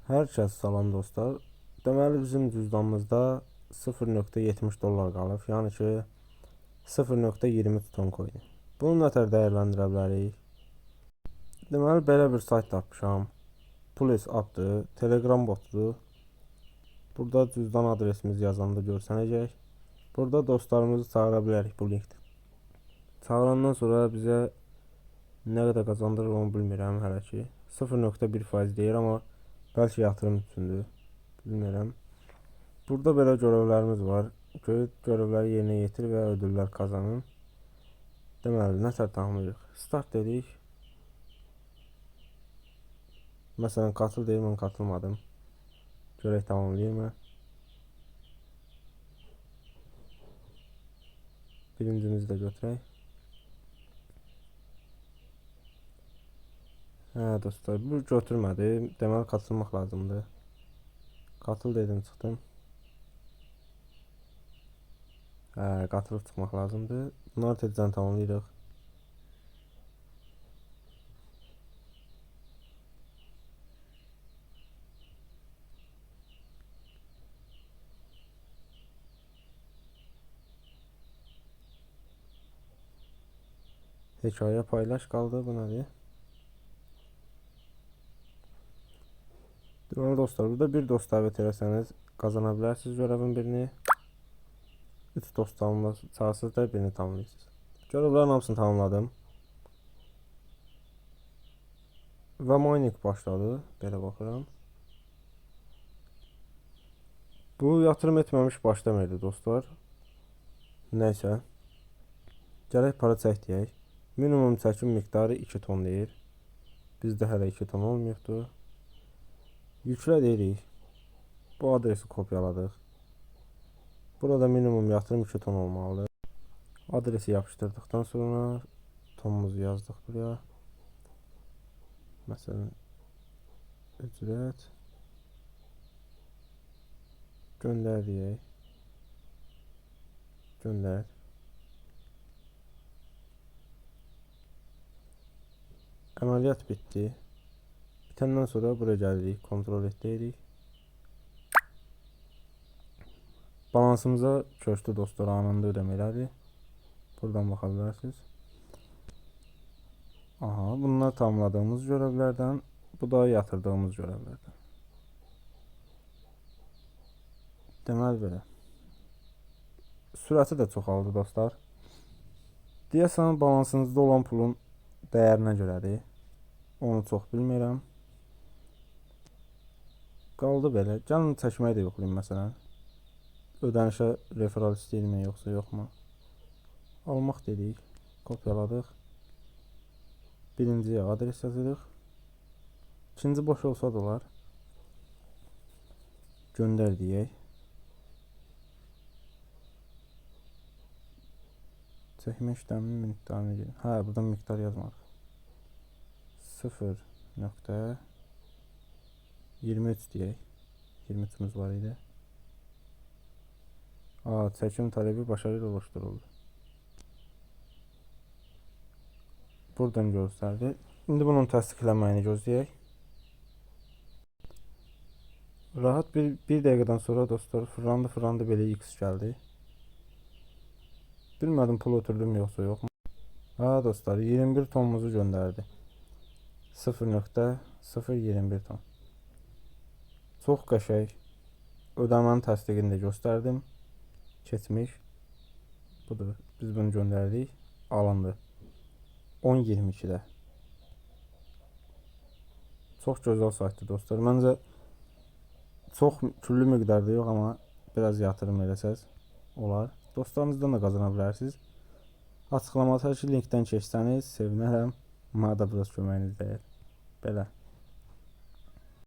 Hər kəs salam dostlar. Deməli bizim cüzdanımızda 0.70 dollar qalıb. Yəni ki 0.20 ton coin. Bunu nə tər dəyərləndirə bilərik? Deməli belə bir sayt tapmışam. Plus app-dır, Telegram botudur. Burada cüzdan adresimizi yazanda görsənəcək. Burada dostlarımızı çağıra bilərik bu linkdə. Çağırandan sonra bizə nə qədər qazandırır onu bilmirəm hələ ki. 0.1% deyir amma bəlkə yatırım üçündür. Bilmirəm. Burada belə görevlərimiz var. Görevləri yerinə yetir və ödüllər qazanın. Deməli, nə tər tamamlayırıq? Start dedik. Məsələn, katıl deyir, mən katılmadım. Görək tamamlayır mı? Birincimizi də götürək. Hə dostlar, bu götürmədi. Deməli katılmaq lazımdır. Katıl dedim, çıxdım. Hə, qatılıb çıxmaq lazımdır. Bunları tezdən tamamlayırıq. Hekayə paylaş qaldı. Bu nədir? Deməli dostlar, burada bir dost dəvət eləsəniz qazana bilərsiniz görevin birini. 3 dost çağırsınız da birini tamamlayırsınız. Görevlərin hamısını tamamladım. Və mining başladı. Belə baxıram. Bu yatırım etməmiş başlamaydı dostlar. Nəysə. Gələk para çək deyək. Minimum çəkim miqdarı 2 ton deyir. Bizdə hələ 2 ton olmayıbdır. Yüklə deyirik. Bu adresi kopyaladıq. Burada minimum yatırım 2 ton olmalıdır. Adresi yapıştırdıktan sonra tonumuzu yazdıq buraya. Məsələn, ücret göndər deyək. Göndər. Əməliyyat bitdi. Bitəndən sonra buraya gəlirik, kontrol et deyirik. Balansımıza köçdü dostlar, anında ödəmə elədi. Buradan baxa bilərsiniz. Aha, bunlar tamamladığımız görevlərdən, bu da yatırdığımız görevlərdən. Deməli belə. Sürəti də çoxaldı dostlar. Deyəsən balansınızda olan pulun dəyərinə görədir. Onu çox bilmirəm. Qaldı belə. Gəlin çəkməyi də yoxlayım məsələn. Ödənişə referral istəyirmi yoxsa yoxmu? Almaq dedik. Kopyaladıq. Birinciyə adres yazırıq. İkinci boş olsa da olar. Göndər deyək. Çəkmə işləminin miqdarını girin. Hə, buradan miqdar yazmadıq. 0.23 deyək. 23-ümüz var idi. Aa, çəkim tələbi başarıyla oluşturuldu. Buradan göstərdi. İndi bunun təsdiqlənməyini gözləyək. Rahat bir dəqiqədən sonra dostlar fırlandı belə X gəldi. Bilmədim pul ötürdüm yoxsa yoxmu. Ha dostlar 21 tonumuzu göndərdi. 0.021 ton. Çox qəşəng. Ödəmənin təsdiqini də göstərdim. Keçmiş. Budur. Biz bunu göndərdik. Alındı. 10.22-də. Çox gözəl saytdır dostlar. Məncə çox küllü miqdarda yox, amma biraz yatırım eləsəz olar. Dostlarınızdan da qazana bilərsiniz. Açıqlamadakı linkdən keçsəniz sevinərəm. Mənə də biraz köməyiniz dəyər. Belə.